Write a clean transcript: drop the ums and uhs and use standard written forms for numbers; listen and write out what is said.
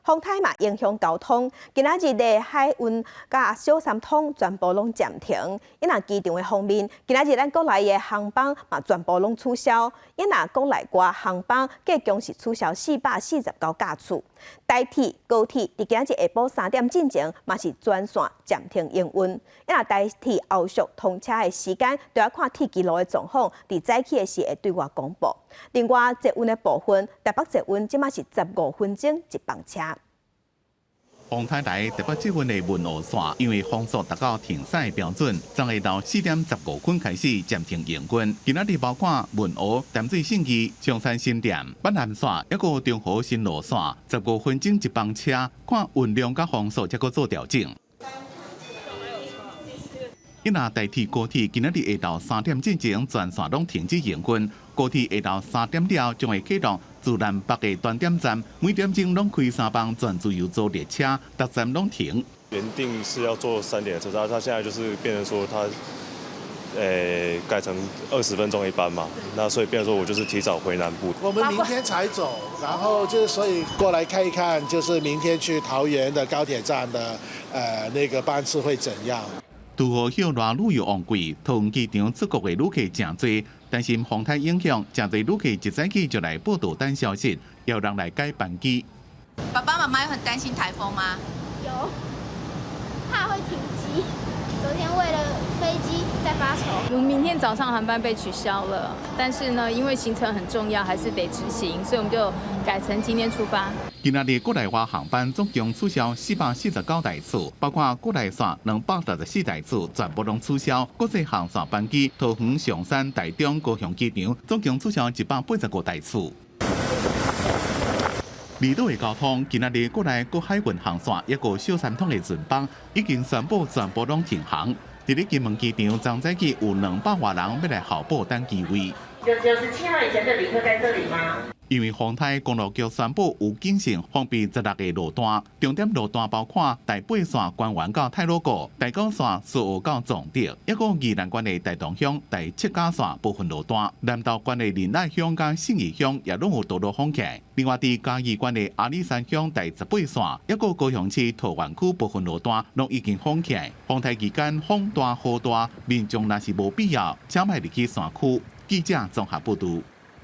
風颱嘛影響交通，今仔日的海運佮小三通全部攏暫停。伊若機場的方面，今仔日咱國內的航班嘛全部攏取消。伊若國內外航班計共是取消449架次。台鐵、高鐵佇今仔日下晡3點進前嘛是全線暫停營運。伊若台鐵後續通車的時間，就愛看鐵支路的狀況，佇早起的時會對外公布。另外，捷運的部分，台北捷運這馬是15分鐘一班車。風颱來台北捷運的文湖線，因為風速達到停駛標準，昨下晝4點15分開始暫停營運。今仔日包括文湖、淡水信義、松山新店、板南線，抑閣中和新蘆線，十五分鐘一班車，看運量佮風速才閣做調整。伊若台鐵、高鐵今仔日下晝3點進前全線攏停止營運，高鐵下晝3點了將會啟動自南北的終點站，每點鐘攏開三班全自由座列車，逐站攏停。原定是要坐3點的車，他現在就是變成說他，改成20分鐘一班嘛，那所以變成說我就是提早回南部。我們明天才走，然後就是所以過來看一看，就是明天去桃園的高鐵站的，那個班次會怎樣？拄好歇熱旅遊旺季，桃園機場出國的旅客誠濟，擔心風颱影響，誠濟旅客一早起就來報到等消息，有人來改班機。爸爸媽媽有很擔心颱風嗎？有，怕會停機。昨天為了飛機在發愁。我們明天早上航班被取消了，但是呢，因為行程很重要，還是得執行，所以我們就改成今天出發。今仔日國內外航班總共取消449台次，包括國內線264台次全部攏取消。國際航線班機桃園、松山、台中、高雄機場總共取消185台次。離島的交通，今仔日國內各海運航線抑閣小三通的船班已經宣布全部攏停航。佇咧金門機場，昨早起有200外人欲來候補等機位。有97號以前的旅客在這裡嗎？因為風颱，公路局宣布有警性封閉16個路段，重點路段包括台八線關園到太魯閣、台九線蘇澳到崇德，抑閣宜蘭縣的大同鄉台七甲線部分路段，南投縣的仁愛鄉佮信義鄉也攏有道路封起。另外，佇嘉義縣的阿里山鄉台18線，抑閣高雄市桃園區部分路段攏已經封起。風颱期間風大雨大，民眾若是無必要，請莫入去山區。記者綜合報導。